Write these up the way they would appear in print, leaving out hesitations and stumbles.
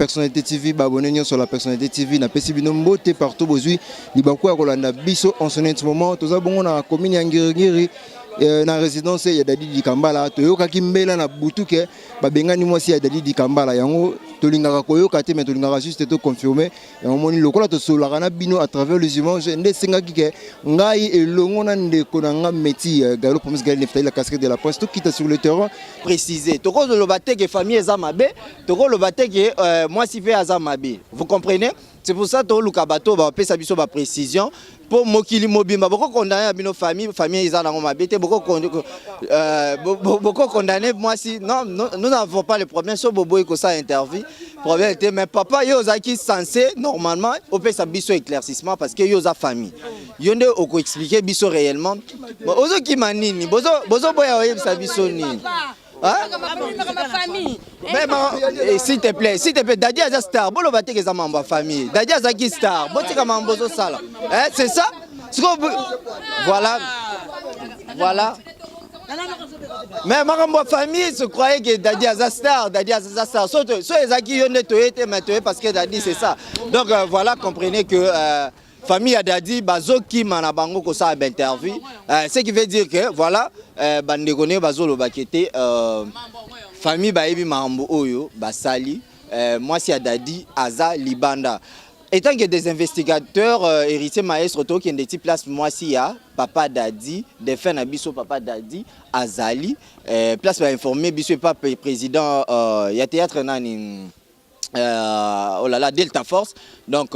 Personnalité TV, ba abonné nyonso la Personnalité TV, napesi bino mbote partout bozui libaku ya kolanda biso en ce moment. Toza bongo na commune ya Ngiri-Ngiri, na résidence ya Dadi Dikambala. Toyokaki mbela na butu ke babengani mwasi ya Dadi Dikambala. Yango tolingaka koyoka te, mais tolingaka juste to confirmer. Yango moni lokola tosololaka na bino à travers les images, nde esengaki ke ngai elongo na ndeko na nga Meti Galo Promise Gaël Neftali, la casquette de la presse, tokita sur le terrain. Préciser, tokoloba te ke famille eza mabe, tokoloba te ke mwasi mpe aza mabe, vous comprenez? C'est pour ça toluka bato bapesa biso baprécision, mpo mokili mobimba bokokondane na bino famille. Famille eza nango mabe te, bokokondane mwasi. Non, nous n'avons pas le problème. So boboyi kosala interview, problème te. Mais papa, yo ozalaki censé normalement opesa biso éclaircissement, parce que yo oza famille, yo nde okoexplike biso réellement. Ozokima nini? Bozoboya oyebisa biso nini? Hein? Mais eh, s'il te plaît, s'il te plaît, Dadi aza star. Boloba te eza mambo ya famille. Dadi azaki star. Botika mambo ozosala. Eh, c'est ça? Voilà. Voilà. Mais makambo ya famille, se croyait que Dadi aza star, Dadi aza star. So so ezaki yo nde toye te, mais toye parce que Dadi, c'est ça. Donc voilà, comprenez que famille ya Dadi bazokima na bango kosala bainterview, ce qui veut dire que voilà, bandeko ne bazolobaki te, famille bayebi makambo oyo basali. Mwasi ya Dadi aza libanda. Étant que des investigateurs, Héritier Maestro, tokende ti place mwasi ya papa Dadi, défunt na biso papa Dadi azali, place bainforme biso epa président ya théâtre nani, oh là là, Delta Force. Donc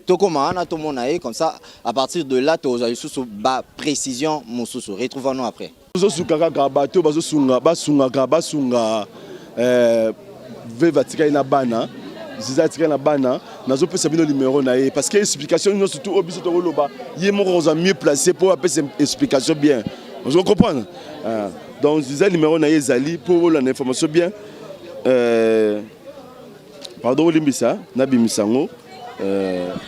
tokoma wana, tomona ye. Comme ça, à partir de là, tozwa lisusu ba précision mosusu. Retrouvons-nous après. Tozosuka kaka bato bazosunga, basungaka, basunga veuve atikali na bana, Ziza atikali na bana. Nazopesa bino numéro na ye, parce que explication nyonso tu oyo biso tokoloba, ye moko kozwa mieux placé mpo apesa explication bien. Ozo comprendre? Donc Ziza, numéro na ye ezali mpo olanda information bien. Pardon, olimbisa, nabimisa yango.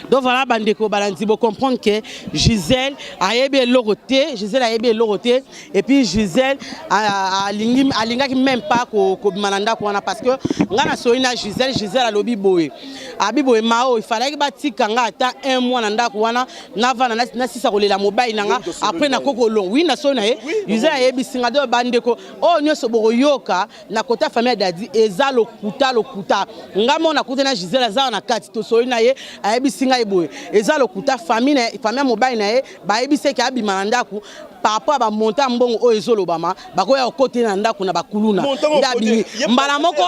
Donc voilà, bandeko balandi, bocomprendre que Gisèle ayebi eloko te. Gisèle ayebi eloko te. Et puis Gisèle alingaki même pas kobima na ndako wana, parce que ngai nasoli na Gisèle. Gisèle alobi boye, abi boye: mao ifalaki batika nga ata un mois na ndako wana, navanda, nasisa kolela mobali na nga, après nakokolonga. Wi, nasoli na ye, Gisèle ayebisi nga. Donc bandeko, oyo nyonso bokoyoka na kota famille ya Dadi eza lokuta, lokuta. Nga mo nakuti na Gisèle, aza na kati, tosoli na ye, ayebisi ngai boye: eza lokuta. Famille ya mobali na ye bayebisi eke abima na ndako par rapport ya bamontant ya mbongo oyo ezolobama, bakoya kokotela na ndako na bakuluna. Nde abimi mbala moko.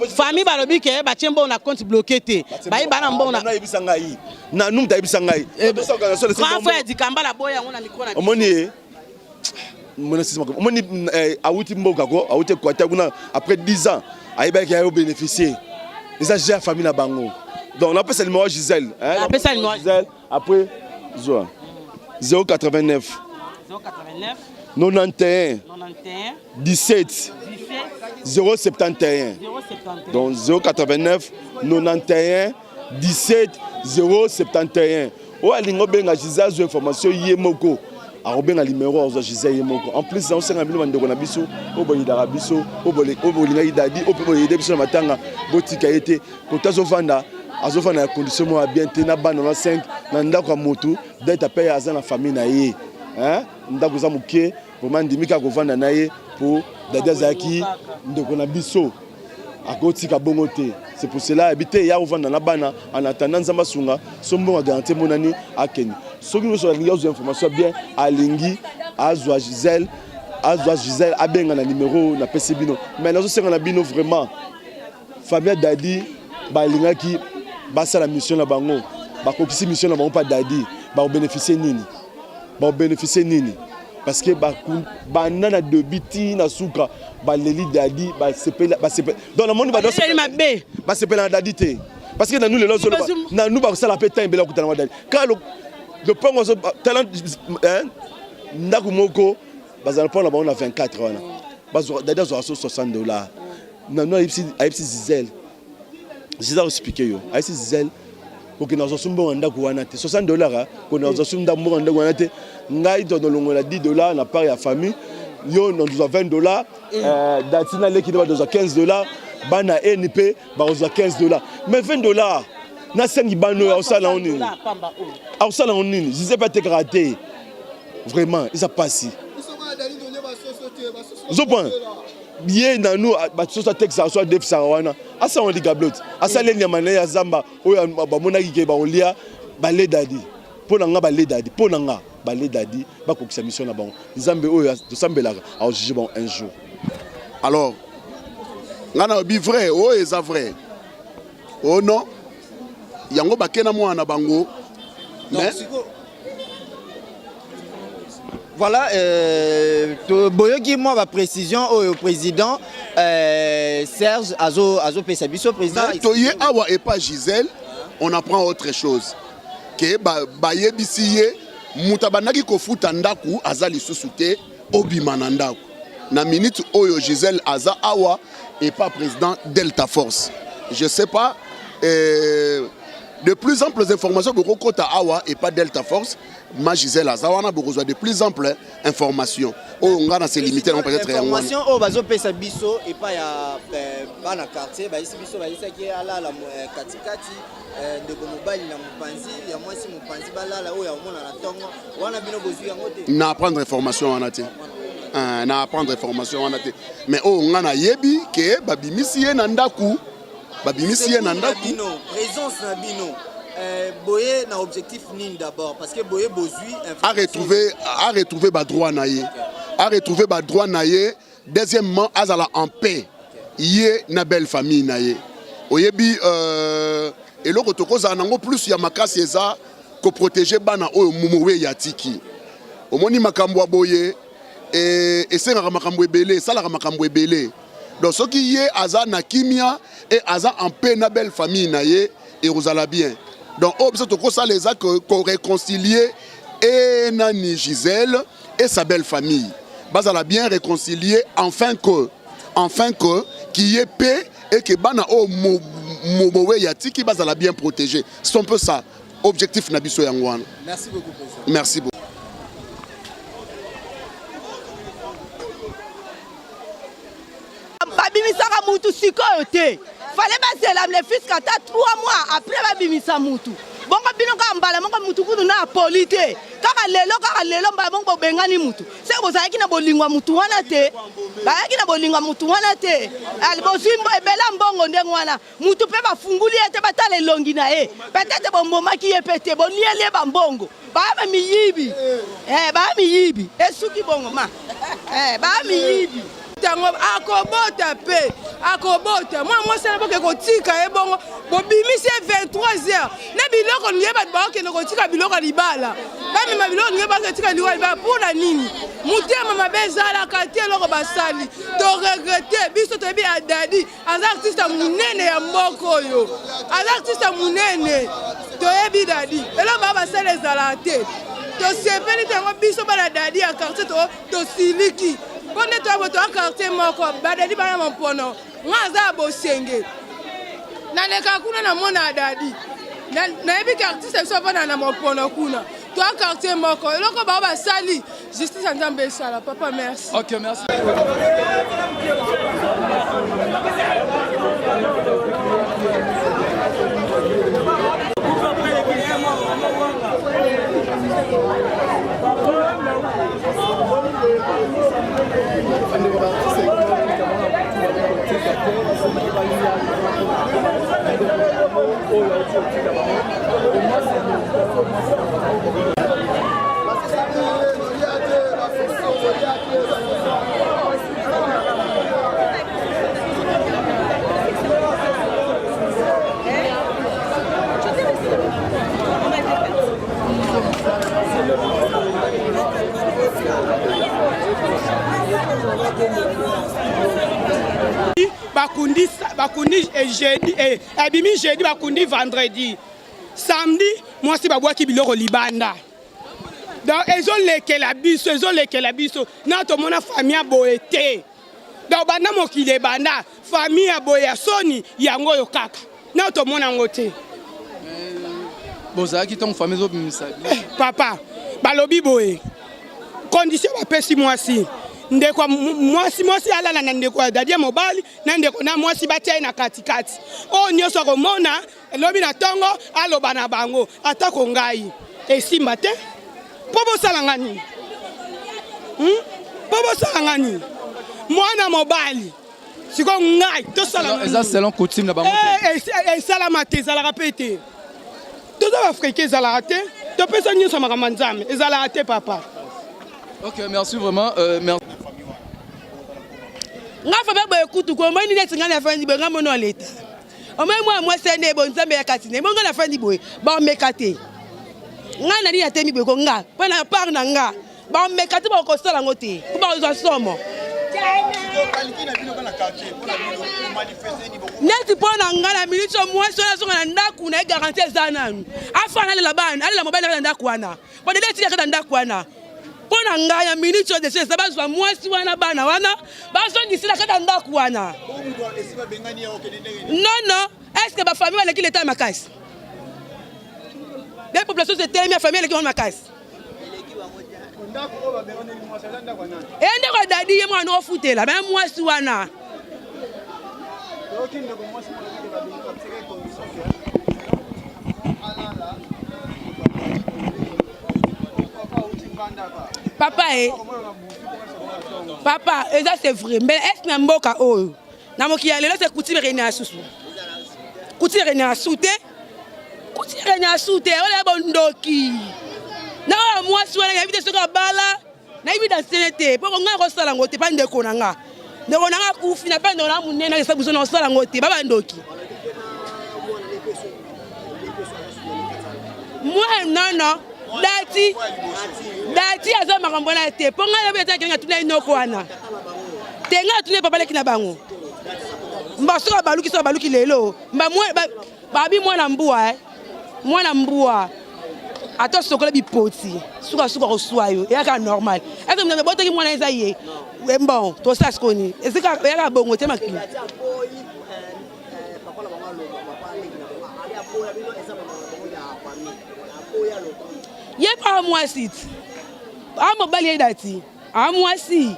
Famille balobi ke batie mbongo na compte bloqué te, bayiba na mbongo. Nayebisa ngai, nanu mutu ayebisa ngai. Grand frère Dikambala boya yango na micro na. Omoni ye, omoni, awuti mboka ko, awuti Équateur kuna après 10 ans, ayebaki ayo bénéficier. Eza gère famille na bango. Donc napesa numéro ya Gisèle. Napesa numéro. Gisèle, après zwa 089 089 91 91 17 17 071. 071. Donc 089 91 17 071. Oyo alingi obenga Gisèle, azwa information ye moko, akobenga numéro, azwa Gisèle ye moko. En plus, naosenga bino bandeko na biso oyo bolingaka biso, oyo bolingaki Dadi, oyo mpe boyede biso na matanga, botika ye te. Koto azovanda, azovanda na condition moko ya bien te, na bana na 5 na ndako ya motu. Dete ape aza na famille na ye, ndako eza moke. Vraiment, ndimi kaka kovanda na ye mpo Dadi azalaki ndeko na biso, akotika bongo te. C'est pour cela ayebi te ya kovanda na bana en attendant Nzambe asunga. So mbongo garantie emonani, akende. Soki nyonso alingi azwa information bien, alingi azwa Gisèle, azwa Gisèle, abenga na numéro napesi bino. Mais nazosenga na bino vraiment, famille ya Dadi balingaki basala mission na bango, bakokisi mission na bango mpa Dadi, bakobénéficie nini? Bakobénéficie nini? Parce que banda na début ti na suka, baleli Dadi, basepela. Donc namoni mabe. Basepela na Dadi te, parce que nanu lelo ozoloba, nanu bakosala mpe temps ebele akutana na Dadi kaka lopango. Tala, ndako moko bazala mpo na bango na 24 wana, Dadi azwaka so 60 $. Nanu ayebisi Gisele, Gisele aexplike yo, ayebisi Gisele kokende azwa so mbongo na ndako wana te, 60 $, kokende azwa so mbongo na ndako wana te. Ngai tolongola 10 $ na part ya famille, yo nozwa 20 $, dati naleki nde badozwa 15 $. Bana eni mpe bakozwa 15 dollars. Mais 20 dollars nasengi bana oyo akosala yango nini? Akosala yango nini? Gisèle mpe atekaka te. Vraiment eza pasi. Ozoprendre ye nanu basoso atekisaka so adefisaka wana asala yango ligablote asali nyama na ye ya zamba oyo bamonaki ke bakolia baledadi mpo na nga baledadi mpo na nga baledadi bakokisa mission na bango nzambe oyo tosambelaka akojuge bango un jour. Alors nga nalobi vrai oyo eza vrai oh non yango bake na mwana na bango mais Voilà, euh, boyoki moi ba précision oyo président euh, Serge azo azo pesa biso président. Toye awa et pas Gisèle, on apprend autre chose. Que ba bayebisi ye moto abandaki kofuta ndako aza lisusu te obima na ndako na minute oyo Gisèle aza awa et pas président Delta Force. Je sais pas euh, de plus amples informations bokokota awa et pas Delta Force ma Gisèle aza wana bokozwa de plus amples informations oyo nga na se limiter nango peut-être yango wana. Information oyo bazopesa biso epai ya bana quartier bayisi biso bayisaki alala katikati ndeko mobali na mopanzi ya mwasi mopanzi balala oyo akomona na ntongo wana bino bozwi yango te. Na apprendre information wana te. Na apprendre information wana te mais oyo nga nayebi ke babimisi ye na ndaku. Babimisi ye na ndaku. Bino présence na bino boye na objectif nini d'abord parce que boye bozwi a retrouver a retrouver ba droit na ye a retrouver ba droit na ye deuxièmement azala en paix ye na belle famille na ye oyebi eloko tokozala nango plus ya makasi eza ko protéger bana oyo momowe ya tiki omoni makambo ya boye esengaka makambo ebele esalaka makambo ebele. Donc soki ye aza na kimia et aza en paix na belle famille na ye ekozala bien. Donc oyo biso tokosala eza ko réconcilier et nani Gisèle et sa belle famille bazala bien réconcilier enfin que enfin que qu'il y ait paix et que bana oyo mobowe ya tiki bazala bien protégé. C'est un peu ça objectif na biso yango wana. Merci beaucoup président. Merci beaucoup. Babimisaka mutu sikoyo te. Fallait bazela le fils ata 3 mois après babimisa mutu. Bongo bino kaka mbala moko mutu kutu na poli te. Kaka lelo kaka lelo mbala moko bobengani mutu. Se bozalaki na bolingo ya mutu wana te. Bayaki na bolingo ya mutu wana te. Bozwi ebele ya mbongo ndenge wana. Mutu pe bafunguli ye te batala elongi na ye. Peut-être bombomaki ye pe te. Bolieli ye ba mbongo. Ba miyibi. Eh ba miyibi. Esuki bongo ma. Eh ba miyibi. Tango akobota pe akobota mwana mwasi wana boke kotika ye bongo bobimisi ye 23 heures na biloko ndenge bato bakokende kotika biloko ya libala bamema biloko ndenge bakotika biloko ya libala mpo na nini motema mabe ezalaka te eloko basali toregrete biso toyebi adadi aza artiste ya monene ya mboka oyo aza artiste ya monene toyebi dadi eloko baa basala ezalaka te tosepeli te yango biso bana dadi ya quartier tosiliki mpo nde toya boto ya quartier moko badadi bana mampono nga aza ya bosenge naleka kuna namona ya dadi nayebi ke artiste biso avanda na mopono kuna toya quartier moko eloko bao basali justice ya nzambe esala papa merci. Ok, merci. Bakundi, bakundi eh, jeudi eh, ebimi jeudi bakundi vendredi samedi mwasi babwaki biloko libanda donc ezolekela biso ezolekela biso na tomona famille ya boye te donc banda mokili ebanda famille ya boye ya soni yango oyo kaka na tomona yango te. Bozalaki ntango famille ezobimisa eh, papa balobi boye condition bapesi mwasi Ndeko mwasi mwasi alala na ndeko ya dadi ya mobali na ndeko na mwasi batia ye na katikati. Oyo nyonso akomona lobi na ntongo aloba na bango, atako ngai esimba te. Mpo bosala nga nini? Mpo bosala nga nini? Mwana mobali sikoyo ngai tosala eza selon coutume na bango te. Esalama te, ezalaka mpe te. Toza ba Africain, ezalaka te. Topesa nyonso makambo ya Nzambe, ezalaka te papa. Ok, merci vraiment. Merci. Nga fa boye kutu ko omoni neti nga nafandi boye, nga mono leta omoni mwana mwasi ane bo Nzambe ya kati na ebongo nafandi boye, bameka te. Nga nani natemi boye ko nga mpo na part na nga bameka te, bakosala yango te mpo bakozwa somo neti mpo na nga na miniti oyo mwasi oyo azonga na ndako na ye, garantie eza nanu afana alela bana, alela mobali na ndako wana, po dede etikaka na ndako wana. Mpo na ngai na miniti oyo deso eza bazwa mwasi wana, bana wana bazongisela kati ya ndako wana. Non non, est ce que bafamille baleki leta ya makasi? De population etelemi ya famille eleki wana makasi. E ndeko dadi ye mwana ofutela me mwasi wana. Papa e papa, eza c'est vrai, mais est ce na mboka oyo na mokili ya lelo se coutume rene ya susu, coutume rene ya su te, coutume rene ya su te. Oyo ya bondoki na oyo mwasi wana, nayebi te soki abala, nayebi dansene te, mpo ngai kosala yango te. Pa ndeko na nga, ndeko na nga akufi na pa ndeko na monene esa biso na kosala yango te. Ba bandoki mwa. Non non, dati dati aza makambo wana te, mpo ngai nayebi ete akenga tuna enoko wana te. Ngai atuni papa leki na bango mba soki abaluki, soki abaluki lelo mba babi mwana mbwa, mwana mbwa ata sokola bipoti, sukasuka koswa yo, eyaka normal. Ese botaki mwana eza ye, bon tosala sikoni eyaka bongo te makili. Ye mpe amwasi ti a mobali ye dati amwasi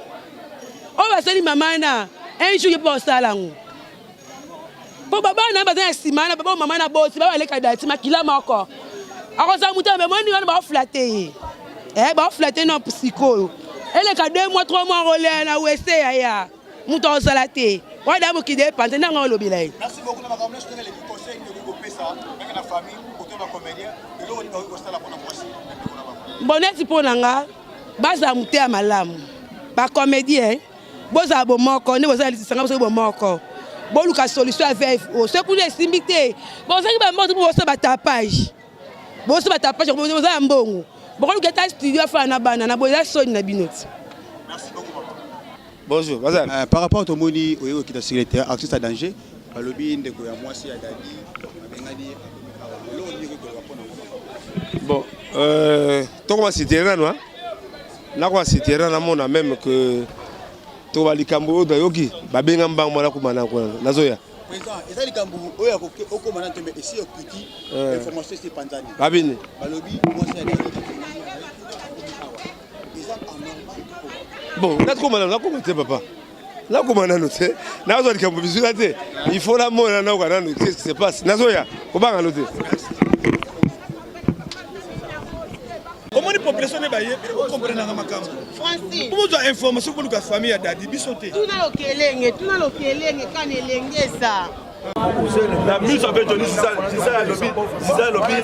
oyo basali mama na un jour ye mpe basala yango, mpo babana baza na nsima na baba mama na boti babaleka dati makila moko akozala moto amemoni wana baoflate ye, baoflate no. Sikoyo eleka 2 mois, 3 mois, rolea na wese yaya moto akozala te wana mokili epanze ndenge olobela ye. Merci beaucoup na makambo nyonso ndenge eleki. Conseil nini okoki kopesa ndenge na famille koto bacomédien, eloko nini bakoki kosala mpona mwasi na ndeko na bango? Bon, neti mpo na nga, bazala moteya malamu. Bacomédien bozala bomoko nde bozala lisanga, bosoki bomoko boluka solution ya veuve oyo. Soki kuna esimbi te, bozalaki bambongo te mpo bosala batapage, bosala batapage, boza ya mbongo, bokoluka ata studio afana na bana na boye. Eza soni na bino ti. Merci beaucoup, papa. Bonjour, Bazar. Par rapport tomoni oyo okita sur le terrain, artiste à danger, balobi ndeko ya mwasi ya Dadi abengani akomi awa. Eloko nini koloba mpona ngo? Bon, tokoma sur terrain nanu, nakoma sur terrain, namona même que toba likambo oyo nayoki babenga mbango mwana kuma na kuna nazoya. Président, eza likambo oyo okoma na ntembe esi okiti information esi epanzani. Babini. Balobi mwasi ya Dadi awa. Eza anormal? Bon, nakoma nanu, nakoma te papa, nakoma nanu te, nazwa likambo bisula te. Il faut namona, nayoka nanu qu'est-ce qui se passe. Nazoya, kobanga no te. Omoni population nde baye okomprenaka makambo po bozwa information, koluka famille ya Dadi biso te. Tuna lokelenge, tuna lokelenge kana elengesa. Na miso ape Joni Sisa alobi, Sisa alobi,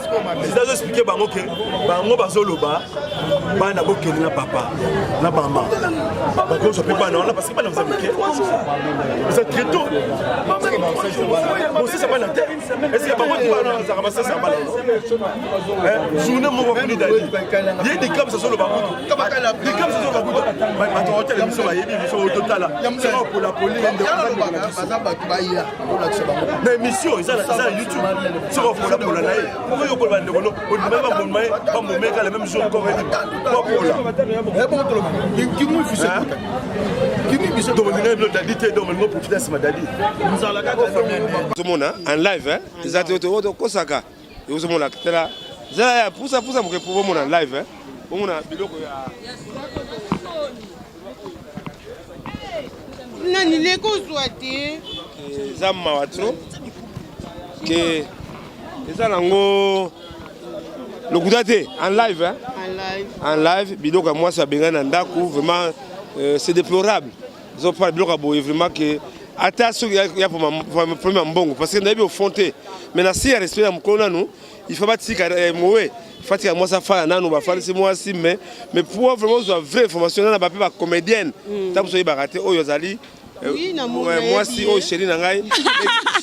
Sisa azoexplike bango ke bango bazoloba bana bokende na papa na mama, bakozwa mpe bana wana parce que bana baza mike, eza très tôt bosisa bana te. Est-ce bango ti bana bazalaka basesa bana journée moko bakuni dadi ye dikam sasoloba kutu, dikam sasoloba kutu, bato baotala biso, bayebi biso ototala saka opola poli na émission eza na YouTube. Soki opolapola na ye, oyo okola bandeko no ondima bamboma ye, bambomeka le même jour encore elima bapola. Donc olingai bino Dadi te, donc olingo profite ya nsima Dadi. Ozomona en live, eza te tokosaka, ozomona tala zala ya pusa pusa moke po bomona live, bomona biloko ya Nani leko ozwa te. Eza mawa trop ke eza nango lokuta te en live hein? En live. En live biloko ya mwasi abengani na ndako vraiment euh, c'est déplorable ezopala biloko ya boye vraiment ke ata soki ya problème ya mbongo parce que nayebi au fond te mais na si ya respect ya mokolo nanu il faut batika eh, mowe fatika mwasi afala nanu bafalisi mwasi mais mais pour vraiment ozwa vraie information nana bape bacomédienne ntango mosusu oyebaka te oyo azali Oui, namoni, nayebi mwasi ye. oyo chéri na ngai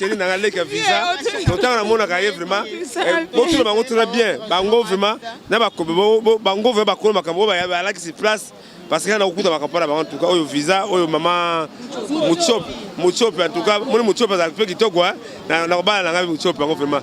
chéri na ngai leki ya visa donc ntango namonaka ye vraiment eh, botuna bango tuna bien bango vraiment na bango vraiment bakolo makambo oyo balakisi place parce que nakokuta makambo na bango en tout cas oyo visa oyo mama mutiope mutiope en tout cas moni mutiope azalaka mpe kitoko nakobala na ngai mutiope yango vraiment.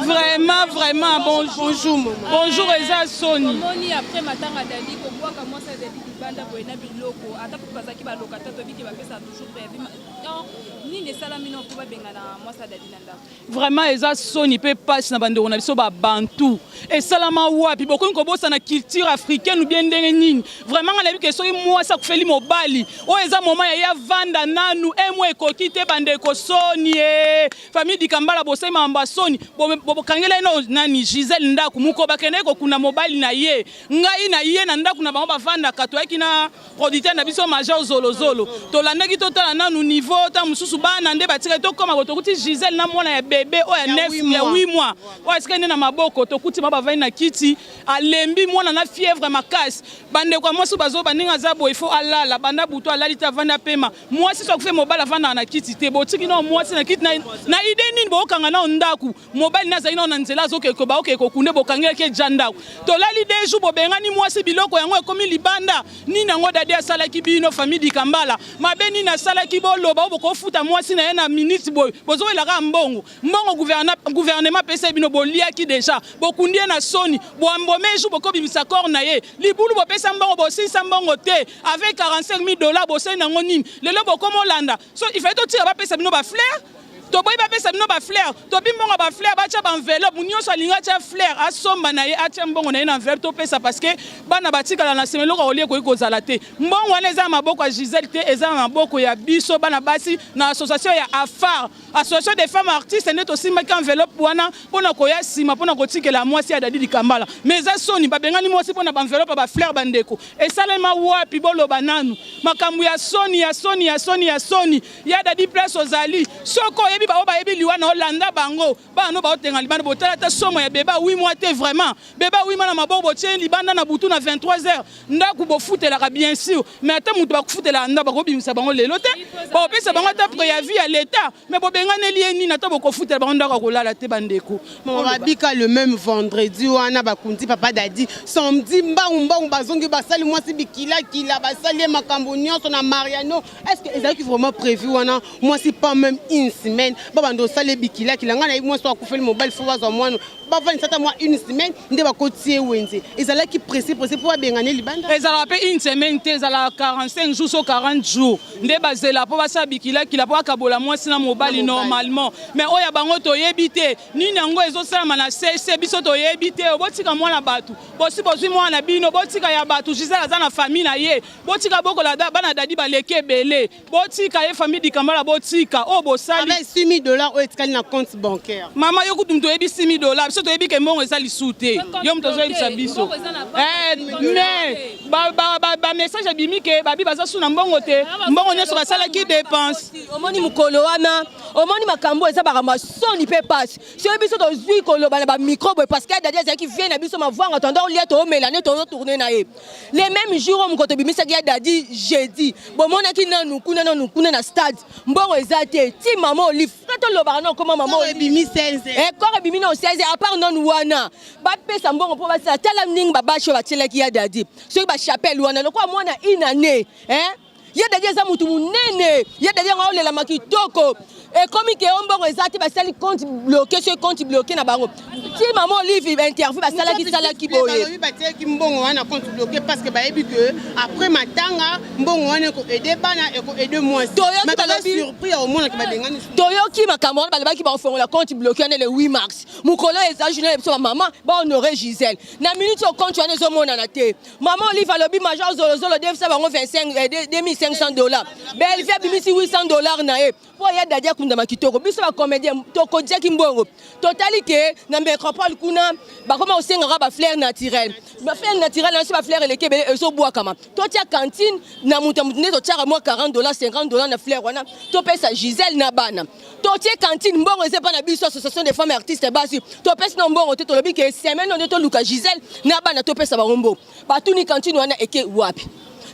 Vraiment vraiment bonjour bonjour eza soni. Omoni après matanga Dadi kobwaka mwasi ya Dadi libanda boye na biloko ata kutu bazalaki ba locataire toyebi ke bapesaka toujours préavis donc nini esalami no mpo babengana mwasi ya Dadi na ndako. Vraiment eza soni pe pasi na bandeko na biso ba bantou. Esalama wapi? Bokomi kobosana culture africaine ou bien ndenge nini? Vraiment nga nayebi ke soki mwasi akufeli mobali, oyo eza moment ya ye avanda nanu, un mois ekoki te bandeko soni ee. Famille Dikambala bosali makambo ya soni, bokangela ye nao nani Gisèle ndaku, mokolo bakendaki kokunda mobali na ye, ngai na ye na ndaku na bango bafandaka toyaki na Producteur na biso major zolo zolo tolandaki totala nanu niveau tango mosusu bana nde batikali tokoma boye tokuti Gisèle na mwana ya bebe oyo ya 9 ya 8 mois oyo atikali nde na maboko tokuti bango bavandi na kiti alembi mwana na fièvre makasi bandeko ya mwasi bazoba ndenge aza boye faut alala banda butu alali te avandi apema mwasi so akufi mobali avandaka na kiti te botiki nao mwasi na kiti na, na idee nini bokanga nao ndaku Mobali nazali nao na nzela azokeke baokeke kokunde bokangelaki ye dja ndako tolali deux jours bobengani mwasi biloko yango ekomi libanda nini yango dadi asalaki bino famille dikambala mabe nini asalaki boloba oyo bokofuta mwasi na ye na minute boye bozowela kaka mbongo mbongo gouvernement apesaki bino boliaki deja bokundi ye na soni boambome jour bokobimisa corps na ye libulu bopesa mbongo bosilisa mbongo te avec 45 000 dollars bosali nango nini lelo bokomolanda so il fallait totika bapesa bino ba fleurs Toboyi bapesa bino ba fleurs, tobi mbongo ya ba fleurs batia ba enveloppe, nionso alingi atia fleur asomba na ye atia mbongo na ye na enveloppe topesa parce que bana batikala na sima eloko ya kolia ekoki kozala te. Mbongo wana eza na maboko ya Gisèle te, eza na maboko ya biso bana basi na association ya AFAR, association des femmes artistes nde tosimbaki enveloppe wana pona koya sima pona kotikela mwasi ya Dady Dikambala. Mais eza soni babengani mwasi pona ba enveloppe ya ba fleurs bandeko. Esalema wapi boloba nanu. Makambo ya soni ya soni ya soni ya soni. Ya Daddy place ozali soki oyebi ba oyo bayebi liwa na yo landa bango bana no baotenga libanda botala ata somo ya bebe 8 mois te vraiment bebe 8 mois na maboko botie libanda na butu na 23 heures ndaku bofutelaka bien sur mais ata mutu bakufutelaka ndaku bakobimisa bango lelo te bakopesa bango ata préavis ya l'etat mais bobenganeli ye nini ata bokofutela bango ndako ya kolala te bandeko Babika le même vendredi wana bakundi papa Dadi samedi mbangu mbangu bazongi basali mwasi bikilakila basali ye makambo nyonso na Mariano. Est-ce que ezalaki vraiment prévu wana mwasi pas même une semaine babanda osala ye bikilakila? Ngai nayebi mwasi oyo akufeli mobali fo bazwa mwana bavandisa ata mwa une semaine nde bakoti ye wenze. Ezalaki presse presse mpo babengana ye libanda. Ezalaka mpe une semaine te, ezalaka 45 jours so 40 jours nde bazela mpo basala bikilakila mpo bakabola mwasi na mobali normalement. Mais oyo ya bango toyebi te nini yango ezosalama na CC, biso toyebi te. Botika mwana batu, bosi bozwi mwana na bino, botika ya batu. Gisèle aza na famille na ye, botika bokola bana Dadi baleki ebele, botika ye famille Dikambala, botika oyo bosali. Avec 6000 dollars oyo etikali na compte bancaire. Mama yo kutu mutu oyebi 6000 dollars, biso toyebi ke mbongo eza lisusu te, yo mutu ozoyebisa biso eh, mais ba, ba, ba, ba message ebimi ke babi baza su na mbongo te, mbongo nyonso basalaki dépense. Omoni mokolo wana Omoni makambo eza makambo ya soni pe pasi. Soki biso tozui koloba na ba micro boye parce que Daddy azalaki vieux na biso mavuanga toanda kolia toomela nde tozo tourner na ye. Le même jour oyo mokolo tobimisaki ya Daddy jeudi bomonaki nanu kuna nanu kuna na stade mbongo eza te ti mama Olive ka tolobaka nanu koma mama Olive ebimi 16 eh corps ebimi nanu 16 à part nanu wana bapesa mbongo mpo basala tala ndenge ba bache oyo batielaki ya Daddy soki ba chapelle wana lokola mwana une année hein Ye Daddy aza mutu munene. Ye Daddy yango aolelama kitoko. Ekomi ke yo mbongo eza te, basali compte bloqué, soki compte bloqué na bango ti mama Olive interview basalaki salaki boye. Balobi batiaki mbongo wana compte bloqué parce que bayebi que après matanga mbongo wana eko aider bana, eko aider mwasi. Toyoki balobi surpris ya omonaka babengani. Toyoki makambo wana, balobaki bakofongola compte bloqué wana le 8 mars, mokolo eza journée biso bamama bahonore Gisèle. Na minute oyo compte wana ezomonana te. Mama Olive alobi major Zolozolo defisa bango 25 2500 $, Bellevie abimisi 800 $ na ye mpo ya Dadi akundama kitoko. Biso bacomédien tokodiaki mbongo, totali ke na métropole kuna bakoma kosengaka bafleur naturel, bafleur naturel na biso, bafleur eleki ebele ezobwakama. Totia cantine na moto ya moto nde totiaka mwa 40 $, 50 $ na fleur wana, topesa Gisèle na bana. Totie cantine, mbongo eza epa na biso association des femmes artistes basi, topesi na mbongo te. Tolobi ke semaine oyo nde toluka Gisèle na bana, topesa bango mbongo. Batuni cantine wana eke wapi?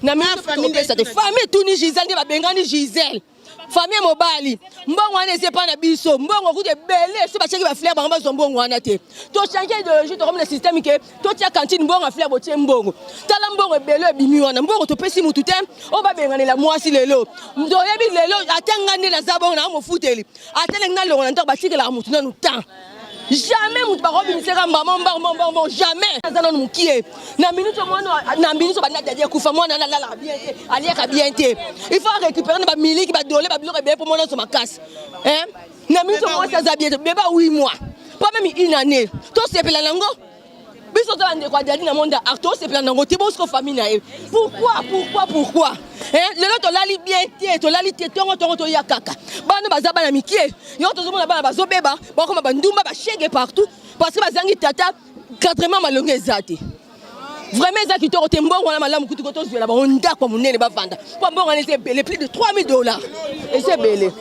Na minopesa te. Famille etuni Gisèle nde babengani Gisèle, famille mobali. Mbongo wana eza epa na biso, mbongo kuta ebele. So batiaki bafleur, bango bazwa mbongo wana te. Tochange idéologie, tokomi na système ke totia cantine, mbongo ya fleur botie mbongo. Tala mbongo ebele ebimi wana, mbongo topesi mutu te. Oyo babenganela mwasi lelo, toyebi lelo ata nga nde naza bongo na mofuteli, ata ndenge nalongo na ndako, batikelaka mutu nanu temps. Jamais mutu bakobimisaka mbama mbongo mbongo, jamais. Aza nanu mokie na minute mwana, na minute banda Dadi akufa, mwana wana alalaka bien te, aliaka bien te. Il faut récupérer na bamiliki, badole, babiloko ebele mpo mwana nyonso makasi na minute. Mwasi aza bien te, beba 8 mois, pas même une année. Tosepela nango biso toza bandeko ya Dadi na monde art, tosepela nango te. Bosiko famille na ye, pourquoi, pourquoi, pourquoi? Lelo tolali bien te, tolali te. Ntongo ntongo toya kaka, bana baza bana mikie yo, tozomona bana bazobeba, bakoma bandumba, bashege partout parce que bazangi tata. Encadrement malongo eza te, vraiment eza kitoko te. Mbongo wana malamu kutu ko tozwela bango ndako ya monene bavanda, mpo mbongo wana eza ebele, plus de 3000 $ eza ebele.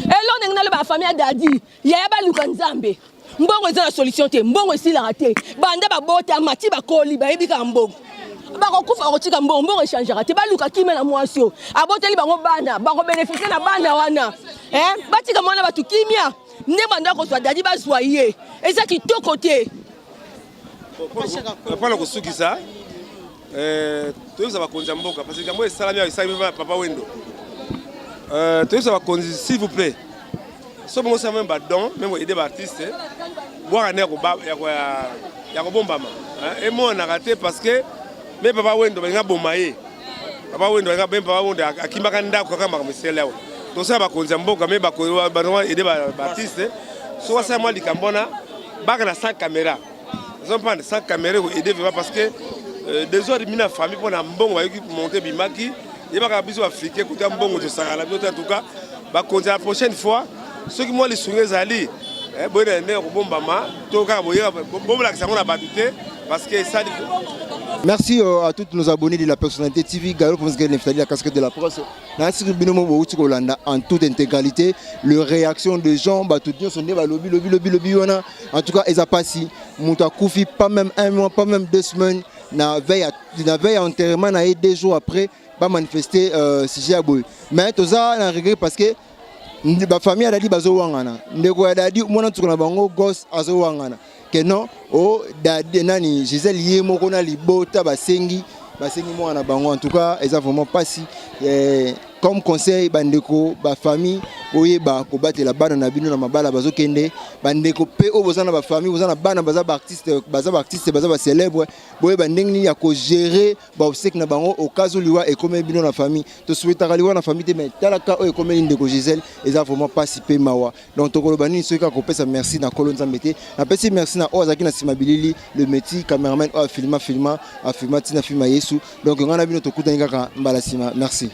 Elo ndenge naloba, bafamille ya Dadi, yaya, baluka Nzambe. Mbongo eza na solution te, mbongo esilaka te. Banda babotama ti bakoli, bayebi kaka mbongo. Bakokufa, bakotika mbongo, mbongo echangeaka te. Baluka kimia na mwasi oyo aboteli bango bana, bakobénéficie na bana wana. Batika mwana bato kimia. Nde banda kozwa Dadi, bazwa ye, eza kitoko te. Mpona kosukisa, toyebisa bakonzi ya mboka, parce que likambo esalami awa, esalami papa Wendo. Toyebisa bakonzi, s'il vous plaît, so bongo osala même badon, même aider baartiste, bwaka nde ya kobombama, emonanaka te, parce que même papa Wendo balinga boma ye. Papa Wendo, même papa Wendo akimbaka ndako kaka makambo esali awa. Tosala bakonzi ya mboka me aider baartiste, so asala mwa likambo wana baka na sans caméra, ozomprendre, sans caméra aider vraiment, parce que désordre mi na famille mpona mbongo bayoki monte bimaki. Yebaka biso baafricain kuta mbongo tosakana biso te. En tout cas, bakonzi, la prochaine fois soki mwa lisungi ezali boye na ndenge kobombama to kaka bobolakisa yango na bato te, parce que esali. Merci à tous nos abonnés de la Personnalité TV, Galo Ponce Neftali, la casquette de la presse. Nasi bino mo bouti kolanda en toute intégralité le réaction de gens, bato nyonso nde balobi lobi lobi lobi wana. En tout cas, eza pasi, moto akufi pas même un mois, pas même 2 semaines, na veille ya enterrement na ye, 2 jours après bamanifester sujet ya boye. Mais toza na regret parce que bafamille ya Dadi bazowangana, ndeko ya Dadi, mwana nsuka na bango Gos azowangana ke non, o Dadi nani, Gisèle ye moko na libota basengi mwana na bango. En tout cas, eza vraiment pasi. Comme conseil, bandeko bafamille, oyeba kobatela bana na bino na mabala bazokende. Bandeko mpe oyo boza na bafamille, boza na bana baza baartiste, baza baartiste, baza bacélèbre, boyeba ndenge nini ya kogérer baobsèques na bango au cas où liwa ekomeli bino na famille. Tosouhaitaka liwa na famille te, mais talaka oyo ekomeli ndeko Gisèle, eza vraiment pasi mpe mawa. Donc tokoloba nini soki kaka kopesa merci na Nkolo Nzambe te? Napesi merci na oyo azalaki na nsima bilili, le métier cameraman oyo afilma, filma, afilma ntina filma Yesu. Donc ngai na bino tokutani kaka mbala nsima. Merci.